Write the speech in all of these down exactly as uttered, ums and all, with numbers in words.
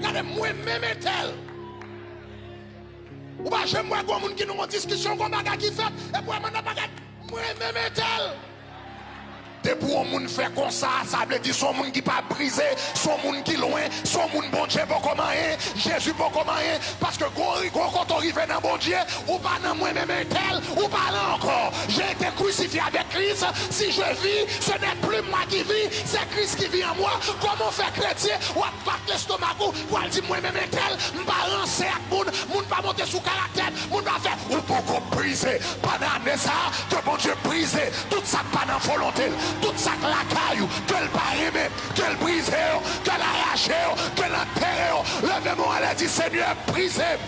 Gade, mwen menm entèl. Ou pa janm wè gon moun ki nan yon diskisyon, gon bagay ki fèt, epi w wè mandan pa gad, mwen menm entèl. Depi yon moun fè konsa, sa vle di se yon moun ki pa brize, se yon moun ki lwen, se yon moun Bondye poko manyen, Jezi poko manyen, paske gon, gon kote w rive nan Bondye, ou pa nan mwen menm entèl, ou pa la ankò. J'ai été crucifié avec Christ, si je vis, ce n'est plus moi qui vis, c'est Christ qui vit en moi. Kòman w fè kretyen, w ap bat lestomak ou, pou al di mwen menm entèl, m pa ranse ak moun, moun pa monte sou karaktè m, moun pa fè, ou poko brize. Pandan ane sa a, ke Bondye brize tout sa k pa nan volonte l, tout sa k lakay ou, ke l pa renmen, ke l brize yo, ke l arache yo, ke l antere yo. Leve men w anlè, di, Senyè, brize m.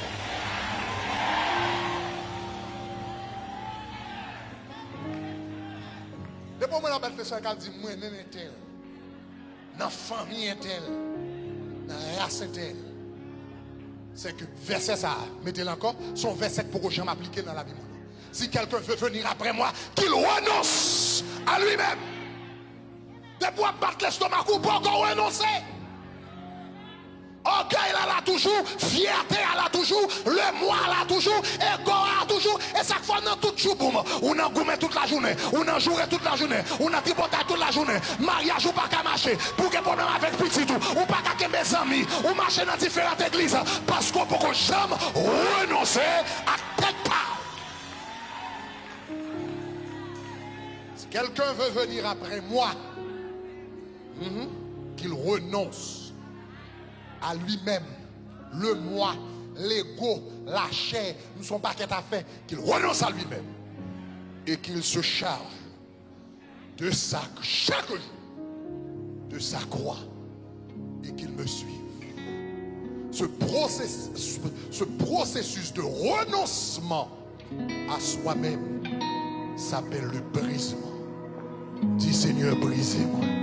Depi w wè l ap bat lestomak, al di, mwen menm entèl, nan fanmi entèl, nan ras entèl. Se ke vèsè sa a, mete l ankò, se yon vèsè k poko janm aplike nan lavi moun nan. Si quelqu'un veut venir après moi, qu'il renonce à lui-même. Depi w ap bat lestomak ou, poko renonse. Ògèy la la toujou, fyète a la toujou, lemwa a la toujou, ego a la toujou, e sa k fè w nan tout tchouboum. Ou nan goumen tout lajounen, ou nan joure tout lajounen, ou nan tripotay tout lajounen. Maryaj ou pa ka mache, pou w gen pwoblèm avèk pitit ou, ou pa ka kenbe zanmi, ou mache nan diferan legliz, paske w poko janm renonse ak tèt pa w. Si quelqu'un veut venir après moi, mhm, qu'il renonce à lui-même, le moi, l'ego, la chair, m se yon pakèt afè, qu'il renonce à lui-même et qu'il se charge de sa, chaque jour, de sa croix et qu'il me suive. Ce processus, ce processus de renoncement à soi-même s'appelle le brisement. Di, Senyè, brize mwen.